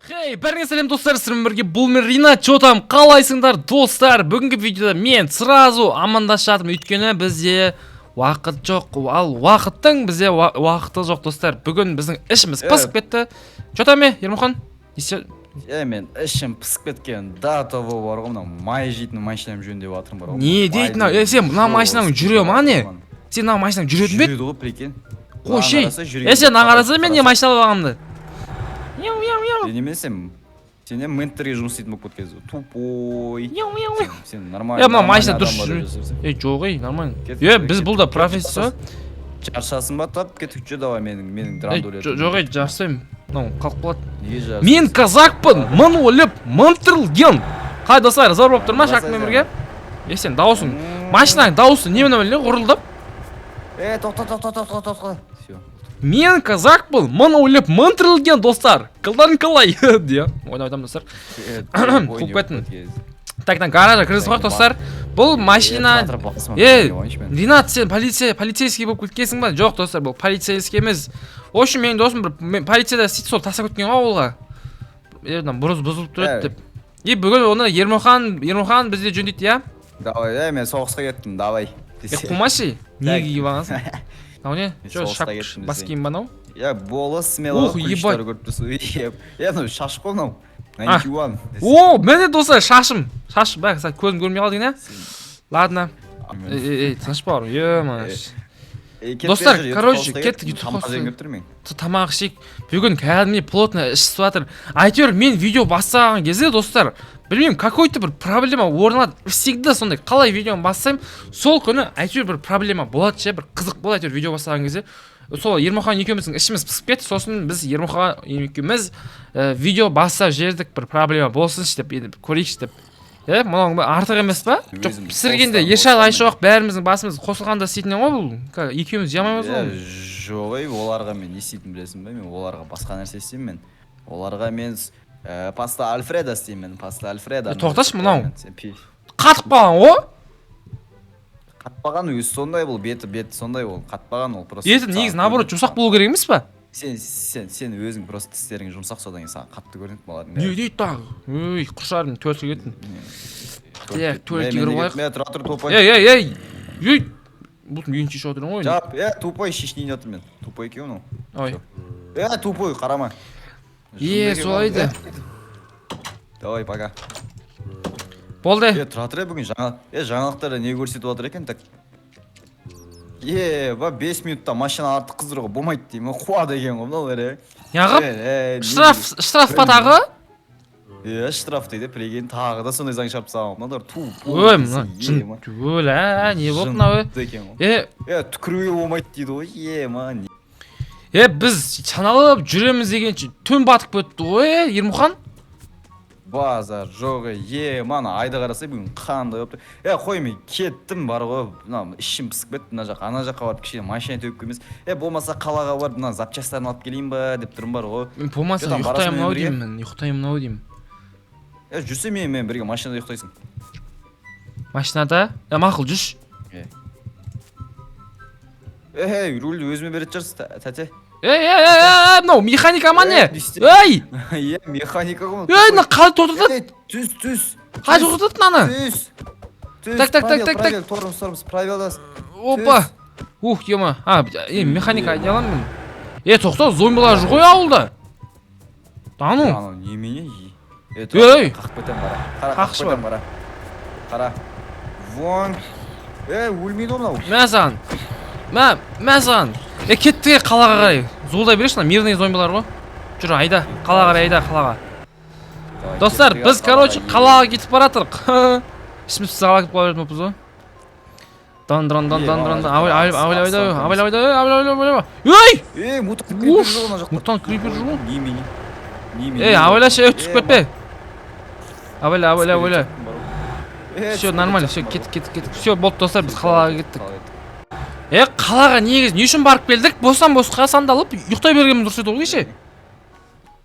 Хей, бәріңе сәлем, достар, сіздермен бірге бұл мен, Ринат. Чё там, қалайсыңдар, достар? Бүгінгі видеода мен сразу амандасып жатырмын, өйткені бізде уақыт жоқ. Ал уақыттың бізде уақыты жоқ, достар. Бүгін біздің ішіміз пысып кетті. Чё там, е, Ермұхан? Не істе- Е, мен ішім пысып кеткен до того бар ғой, мынау май жейтін машинам жөндеп жатырмын бар ғой. Не дейді мынау? Е, сен мына машинаң жүре ма, не? Сен мына машинаң жүретін бе еді? Жүреді ғой, прикинь. Қойшы, ей. Е, сен мына қараса, мен не машина алып алғанымды. Мяу, мяу, мяу. Сен емес, сен не, менттерге жұмыс істейтін болып кеткенсің, тупой. Мяу, мяу, мяу. Сен нормально Е, мына машина дұрыс адам бар деп жүр. жүрсің. Е, жоқ, ей, нормально. Кет, Е, кет, біз кет, бұл да кет, профессор. Шаршасын ба, тап, кеттік, жүр, давай, менің Е, драндулетім. жоқ, ей, жарыспаймын. Мынау қалып қалады. Неге жарысасың? Мен казакпын, мың өліп, мың тірілген. Қалай, достар, зор болып тұр ма шақымен бірге? Е, сен дауысың, машинаның дауысы не мынау не ғұрылдап? Е, тоқта, тоқта, тоқта, тоқта, все. Мен казакпын, мың өліп, мың тірілген, достар. Қылдарың қалай? Де, ойнап айтамын, достар. Қуып кеттім. Так, мына гаражға кіргізіп қояйық, достар. Бұл машина. Е, Ринат, сен полиция, полицейский болып кеткенсің ба? Жоқ, достар, бұл полицейский емес. В общем, менің досым бір мен полицияда істейді, сол тастап кеткен ғой ауылға. Е, мына бұзылып тұрады деп. И бүгін оны Ермұхан бізде жөндейді, иә? Давай, е, мен соғысқа кеттім, давай. Е, қумашы, неге киіп алғансың? Мынау не? Мен Жоқ, соғысқа шап, кеттім бас десең. киім ба мынау? Я болы смело. Ух, ебать. Көріп тұрсың. Е, мынау шаш қой мынау. А. 91. О, міне, достар, шашым. Шаш, бә, кстати, көзім көрмей қалды екен, иә? Ладно. Ей, ей, ей, тыныш бауырым, ё. Достар, короче, кеттік, ютуб Тамақ қосты. жегім келіп тұр мен. Тамақ ішейік. Бүгін кәдімгідей плотно ішіп жатыр. Әйтеуір мен видео бастаған кезде, достар, білмеймін, какой то бір проблема орын алады всегда сондай. Қалай видеоны бастаймын, сол күні әйтеуір бір проблема болады ше, бір қызық болады әйтеуір видео бастаған кезде. Сол Ермұхан екеуміздің ішіміз пысып кетті. Сосын біз Ермұхан екеуміз видео бастап жібердік, бір проблема болсыншы деп, енді көрейікші деп. Е, мынау артық емес па? Жоқ, Өзім пісіргенде қосамын, Ершат, қосамын. Айшуақ, бәріміздің басымыз қосылғанда істейтін ғой бұл. Екеуміз жей алмаймыз ғой. Е, жоқ, ей, оларға мен не істейтінімді білесің ба? Мен оларға басқа нәрсе істеймін. Мен оларға мен паста альфредо істеймін, паста альфредо. Е, тоқташы, мынау. Сен Қатып қалған ғой. Қатпаған, өзі сондай бұл, беті сондай, ол қатпаған, ол просто Еті негізі наоборот жұмсақ болу керек емес па? Сен өзің просто тістерің жұмсақ, содан кейін саған қатты көрінеді мыналардың Не бәрі. дейді тағы? Ой, құршарым, туалетке кеттім. Так, туалетке Е, мен кіріп де алайық. кеттім. Е, тұра тұр, тупой. Ей, ей, ей, ей, бұл үйін шешіп отырмын ғой. Жап, е, тупой, шешінейін жатырмын мен. Тупой екен мынау. Ой. Е, тупой, қарама. Е, Жынды екен солай мынау. да. Е, давай, пока. Болды. Е, тұра тұр, е, бүгін жаңа, е, жаңалықтарда не көрсетіп жатыр екен? Так, е, ба, 5 минутта машина артық қыздыруға болмайды деймін, қуады екен ғой мыналар, е. Неғып? Е, е, Штраф па тағы? Е, штраф дейді, прикинь, тағы да сондай заң шығарып тастаған мыналар, тупой. Ой, мына жын өлә, не болды мынау, е? Екен ғой. Е. Е, түкіруге болмайды дейді ғой, е, ма. Е, біз шаналып жүреміз дегенше, түн батып кетті ғой, е, Ермұхан. Базар жоқ, е, мана айды қарасай, бүгін қандай болып тұр. Е, қой, мен кеттім бар ғой, мына ішім пысып кетті. Мына жаққа, ана жаққа барып кішкене машина теуіп келмес. Е, болмаса қалаға барып мына запчастарын алып келейін ба деп тұрмын бар ғой. Мен болмаса Е, там барасың ұйықтаймын ау менімен бірге? деймін, мен ұйықтаймын ау деймін. Е, жүрсе, менімен бірге машинада ұйықтайсың. Машинада? Е, мақұл, жүрші. Е, ей, рульді өзіме беретін шығарсың, тәте. Ей, ей, ей, ей, мынау механика ма, не? Е, не істе- Ей! Е, механика ғой. Ей, мына қалай тоқтатады? Ей, түс, түс. Қалай тоқтатады мынаны? Түс, түс. Так, так, так, Правил, так, так. правил, тормоз, тормоз, правилдас. Опа! Ух, ема. А, е, механика айта аламын мен. Е, тоқта, зомбилар жүр ғой ауылда. Да ну. Анау немене? Е, Ей! қақып кетемін, қара, қара. Қақшы Қақып кетемін, қара, қара, вон. Е, өлмейді ғой мынау. Мә саған. Мә, мә саған. Е, кеттік, е, қалаға қарай. Зуылдай берші, мына мирный зомбилар ғой. Жүр, айда, қалаға қарай айда, қалаға. Давай, Достар, кеттік, біз, ал, короче, қалаға. Қалаға кетіп бара жатырық. Ішіміз пісе, қалаға кетіп қала беретін ғой. Дан дан дан дан дан. Абай, абай, абай, абай, абай, абай, абай, абай, абай. Ей! Ей, мутант крипер жүр ғой мына жақта. Мутант крипер жүр ғой. Немене, немене? Ей, абайлашы, ей, түсіп кетпе. Абайла, абайла, абайла. Е, Все, нормально, все, кеттік, кеттік, кеттік. Все, болды, достар, біз қалаға кеттік. Е, қалаға негізі не үшін барып келдік? Бостан босқа сандалып, ұйықтай бергеніміз дұрыс еді ғой кеше.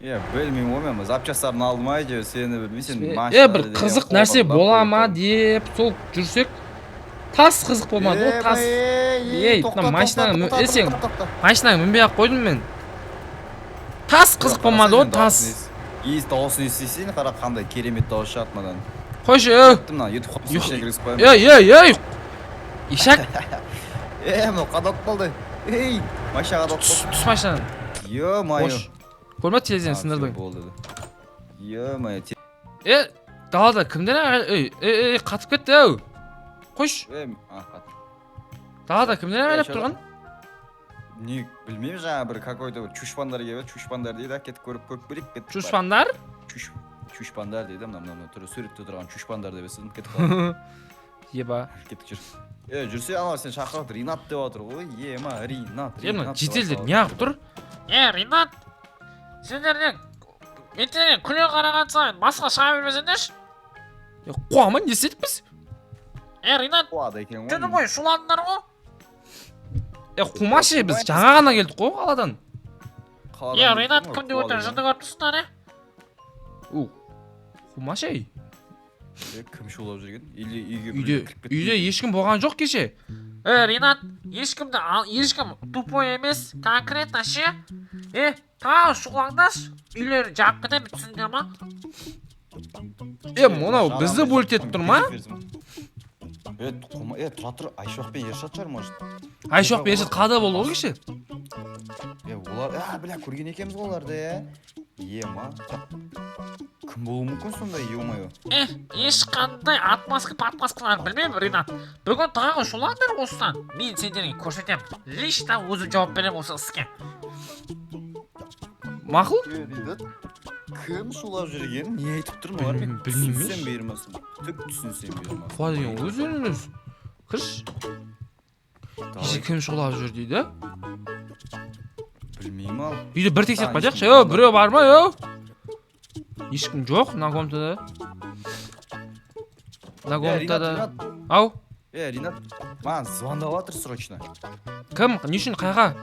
Е, білмеймін ғой, мен запчастарын алдым әйтеуір, сені білмейсің, сен Е, машинада бір деген қызық нәрсе қолдан бола қойып ма тұр. деп сол жүрсек, тас қызық болмады ғой, тас. Ей, мына машинаны е, сен машинаға мінбей ақ қойдым мен. Тас қызық болмады ғой, тас. Иіс дауысын естісең, қара, қандай керемет дауыс шығады мынадан. Қойшы, ей. Кеттім, мына ютуб Ұйқы- ішіне кіргізіп қоямын. Ей, ей, ей, ишак. Е, мынау қадалып қалды, ей, машина қадалып Түс, қалды. түс машинадан. Ё-моё. Қош, көрме, терезені А, всё, сындырдың. Болды. Ё-моё. Е, далада кімдер? Ей, ей, ей, қатып кетті ау, қойшы. Е, а, қат. Далада кімдер айғайлап Е, тұрған? Не, білмеймін, жаңа бір какой-то бір чушпандар келіп еді, чушпандар дейді. Кетіп көріп көрейік, кеттік. Чушпандар? Чушпандар дейді. Мына түрі суретте тұрған чушпандар деп естідім. Кетіп қалдым. Еба. Кеттік, жүр. Е, жүрсе, аналар сені шақырып жатыр, Ринат деп жатыр ғой. Ема, Ринат. Е, мына Ринат деп жительдер жатыр. неғып тұр? Е, Ринат, сендер не ертең күле қараған сайын басқа шыға бермесеңдерші. Е, қуама, не істедік біз? Е, Ринат. Қуады екен ғой. Түні бойы шуладыңдар ғой. Е, қумашы, біз жаңа ғана келдік қой қаладан. Қаладан Е, келіп Ринат, тұрмын ғой, кімді қуады өтір екен. жынды көріп тұрсыңдар, е? У, қумашы, ей. Е, кім шулап жүрген? Или үйге Үйде біреу кіріп кетті. Үйде ешкім болған жоқ кеше. Е, Ринат, ешкімді ал, ешкім тупой емес конкретно ше. Е, тағы шулаңдаршы, үйлерін жауып кетемін, түсіндіңдер ма? Е, мынау бізді бөліп етіп тұр ма? Е, қума, е, тұра тұр, Айшуақ пен Ершат шығар, может. Айшуақ пен Ершат қалада болды ғой кеше. Е, олар, а, бля, көрген екенбіз ғой оларды, е. Ема, кім болуы мүмкін сонда, ё-моё? Е, ешқандай отмазка подмазкаларын білмеймін, Ринат. Бүгін тағы шулаңдар осыдан, мен сендерге көрсетемін, лично өзім жауап беремін осы іске. Мақұл. Е, Ринат, кім шулап жүрген, не айтып тұр мыналар? Мен Білмеймін. түсінсем бұйырмасын, түк түсінсем бұйырмасын. Қуа деген өздерің өз, кірші. Кеше Давай, кім шулап жүр дейді? Білмеймін, ал. Үйде бір тексеріп А, қайтайықшы. ешкім Е, біреу бар ма? Еу, ешкім жоқ мына комнатада, мына Е, Ринат, комнатада. Ринат, Ау. е, Ринат, маған звондап жатыр срочно. Кім, не үшін, қайға?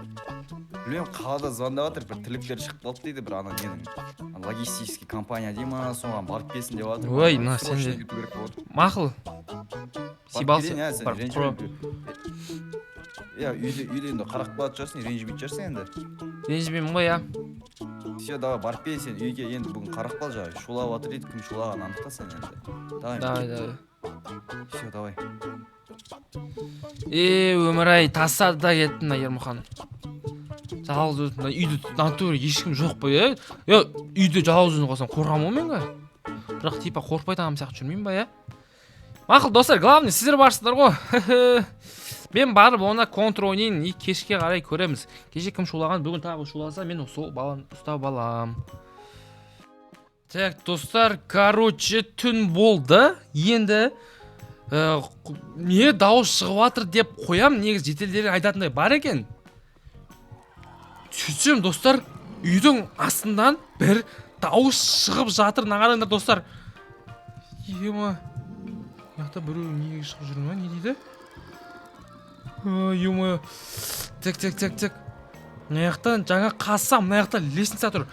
Білмеймін, қалада звондап жатыр, бір тірліктер шығып қалды дейді, бір ана ненің, ана логистический компания дей ма, соған барып келсін деп жатыр. Ой, мына Срочно сен де- кету керек болып отыр. Мақұл. Барып Сибалсы келейін, ә, сен барып ренжіме. құра. Иә, үйде енді қарап қалатын шығарсың, ренжімейтін шығарсың енді. Ренжімеймін ғой, иә. Все, давай, барып кел сен үйге енді, бүгін қарап қал, жаңағы шулап жатыр дейді, кім шулағанын анықта сен енді. Давай. Давай, давай. Все, давай. Е, өмір ай, тастады да кетті мына Ермұхан. Жалғыз өзім мына үйде, натуре ешкім жоқ па? Е, е, үйде жалғыз өзім қалсам, қорқамын ғой мен ғой, бірақ типа қорықпайтын адам сияқты жүрмеймін ба? Иә, мақұл, достар, главный сіздер барсыздар ғой. Мен барып оны контр ойнайын и кешке қарай көреміз, кеше кім шулаған. Бүгін тағы шуласа, мен сол баланы ұстап алам. Так, достар, короче, түн болды енді. Не дауыс шығып жатыр деп қоям, негізі жительдер айтатындай бар екен. Сөйтсем, достар, үйдің астынан бір дауыс шығып жатыр. Мына қараңдар, достар. Ема, мына жақта біреу неге шығып жүр ма, не дейді? Ё-моё. Так, так, так, так, мына жақтан жаңа қазсам, мына жақта лестница тұр.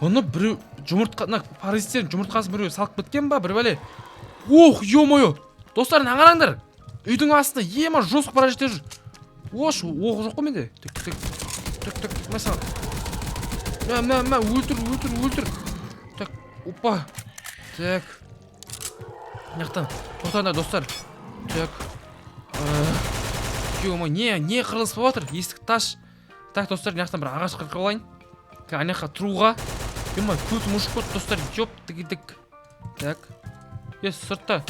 Бұны біреу жұмыртқа, мына паразиттердің жұмыртқасын біреу салып кеткен ба, бір бәле. Ох, ё-моё, достар, мына қараңдар, үйдің астында, ема, жестко паразиттер жүр. Ош, оқ жоқ қой менде. Так, так, так, так, мә саған, мә, мә, мә, өлтір, өлтір, өлтір. Так, опа. Так, мына жақтан тоқтаңдар, достар. Так, ё, не қырылыс болып жатыр? Есік таш. Так, достар, мына жақтан бір ағаш қырқып алайын ана жаққа тұруға. Ё, көзім ұшып кетті, достар, ёп тігідік. Так, е, сыртта,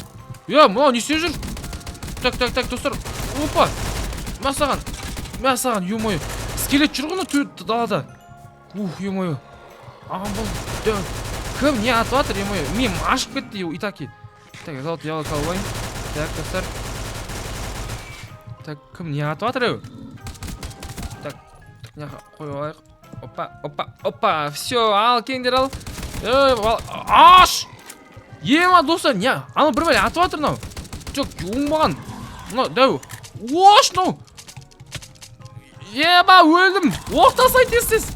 е, мынау не істеп жүр? Так, так, так, достар, опа, мә саған, мә саған. Ё-моё, скелет жүр ғой мына далада. Ух, ё-моё, бұл кім, не атып жатыр? Ё-моё, мен ашып кетті и таки. Так, золото яблоко алып алайын. Так, достар, так, кім не атып жатыр, еу? Так, мына жаққа қойып алайық. Опа, опа, опа, все, ал, келіңдер, ал. Ей, аш, ема, достар, не, анау бір бәле атып жатыр мынау. Жоқ, оңбаған мынау, дәу. Ош, мынау, еба, өлдім. Оқ тастай тез, тез,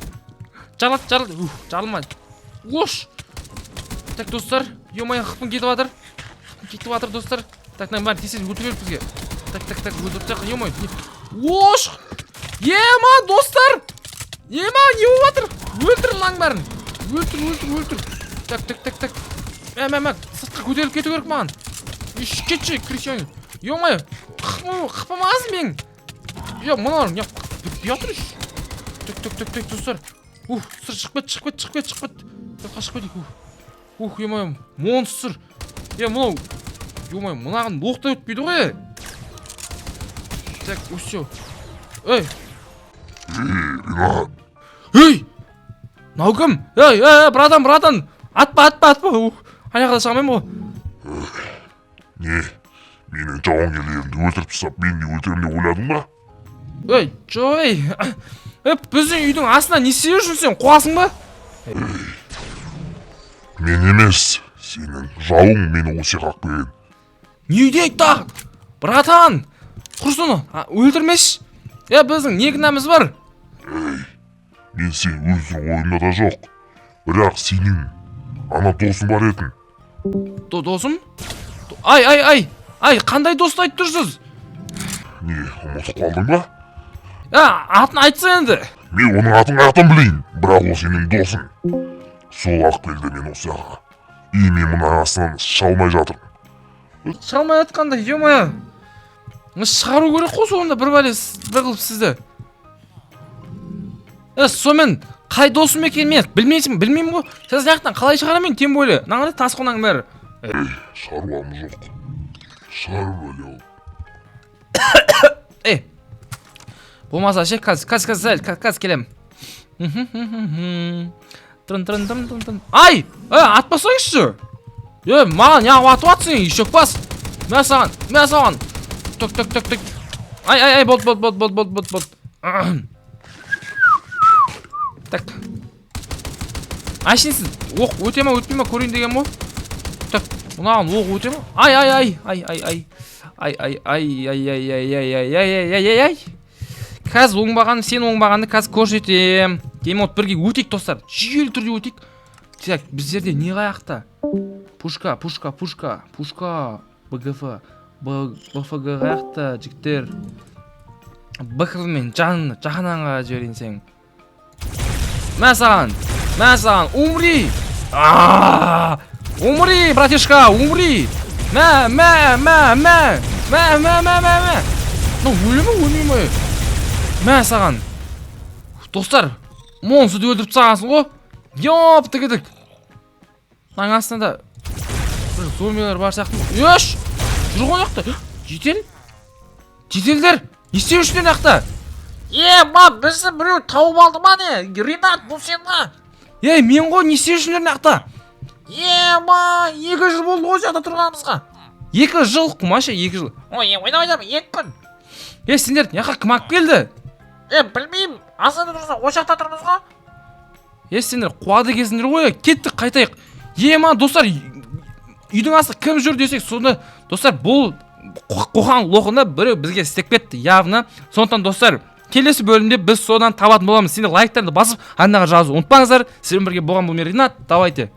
жарылады, жарылды. Ух, жарылмады. Ош. Так, достар, ё-моё, хпым кетіп жатыр, хпым кетіп жатыр, достар. Так, мынаның бәрін тез, тез өлтіру керек бізге. Так, так, так, өлтіріп тастайық. Ё-моё, ош, ема, достар, ема, не болып жатыр? Өлтір мынаның бәрін, өлтір, өлтір, өлтір. Так, так, так, так. Мә, мә, мә, сыртқа көтеріліп кету керек маған. Иш, кетші, крестьянин. Ё-моё, қыпамағансың мен. Е, мыналар не бітпей жатыр еш. Так, так, так, так, достар. Ух, сыр шығып кет, шығып кет, шығып кет, шығып кет. Сыртқа шығып кетейік. Ух, ух, ё-моё, монстр. Е, мынау, ё-моё, мынаған оқ та өтпейді ғой, е. Так, всё. Ей, Ринат, ей! Мынау кім? Ей, ей, ей, братан, братан! Атпа, атпа, атпа! Ух, ана жаққа шыға алмаймын ғой. Не, менің жауынгерлерімді өлтіріп тастап, мен де өлтіремін деп ойладың ба? Ей, жоқ, ей. Ей, біздің үйдің астына не істеп жүрсің сен? Қуасың ба? Мен емес, сенің жауың мені осы жаққа алып келген. Не дейді тағы? Братан! Құрсын, өлтірмеші. Е, біздің не кінәміз бар? Мен сені өлтіру ойымда да жоқ. Бірақ сенің ана досың бар етін. Досым? Ай, ай, ай! Ай, қандай досты айтып тұрсыз? Не, ұмытып қалдың ба? Ә, атын айтса енді. Мен оның атын қаяқтан білейін, бірақ ол сенің досың. Сол алып келді мені осы жаққа. И мен мына астынан шыға алмай жатырмын. Шыға алмай жатқанда, ё-моё. Шығару керек қой сонда бір бәле бір қылып сізді. Е, сонымен қай досым екенін мен білмейсің, білмеймін ғой. Сіз мына жақтан қалай шығарамын мен, тем более. Мына қарай тас қонаң бәрі. Шаруам жоқ. Шығар бәле ол. Ей. Болмаса ше, қазір, қазір, қазір, сәл, қазір келемін. Трын, трын, трын, трын, трын. Ай! Ей, атпасаңызшы. Е, маған неғып атып жатсың, ешек бас? Мә саған, мә саған. Так, так, так, так. Ай, ай, ай, болды, болды, болды, болды, болды, болды, болды. Так. Әшейін оқ өте ма, өтпей ма көрейін деген ғой. Так, мынаған оқ өте ма? Ай, ай, ай, ай, ай, ай. Ай, ай, ай, ай, ай, ай, ай, ай, ай, ай, ай, ай, ай. Қазір оңбаған, сен оңбағанды қазір көрсетем. Деймін, бірге өтейік, достар. Жүйелі түрде өтейік. Так, біздерде не қаяқта? Пушка, пушка, пушка, пушка, БГФ, БФГ қаяқта, жігіттер? БХФ мен жан, жаһаннамға жіберейін сен. Мә саған, мә саған, умри! А! Умри, братишка, умри! Мә, мә, мә, мә, мә, мә, мә, мә, мә. Мынау өле ме, өлмей ме? Мә саған. Достар, монстрды өлтіріп тастағансың ғой. Ёп, тігідік. Мынаның астында бір зомбилар бар сияқты. Еш! Жүр ғой жақта. Жедел? Жеделдер, не істеп жүрсіңдер мына жақта? Е, ма, бізді біреу тауып алды ма, не? Ринат, бұл сен ма? Ей, мен ғой, не істеп жүрсіңдер мына жақта? Е, ма, 2 жыл болды ғой жақта тұрғанымызға. 2 жыл, қумашы, 2 жыл. Ой, ойнап айтамын, 2 күн. Е, сендер мына жаққа кім алып келді? Е, білмеймін, астында тұрсың, осы жақта тұрмыз ғой. Е, сендер қуады екенсіңдер ғой, кеттік, қайтайық. Ема, достар, үйдің астында кім жүр десек, сонда, достар, бұл қоқан лоқында біреу бізге істеп кетті, явно. Сондықтан, достар, келесі бөлімде біз содан табатын боламыз. Сендер лайктарды басып, арнаға жазуды ұмытпаңыздар. Сіздермен бірге болған бұл мен, Ринат. Давайте.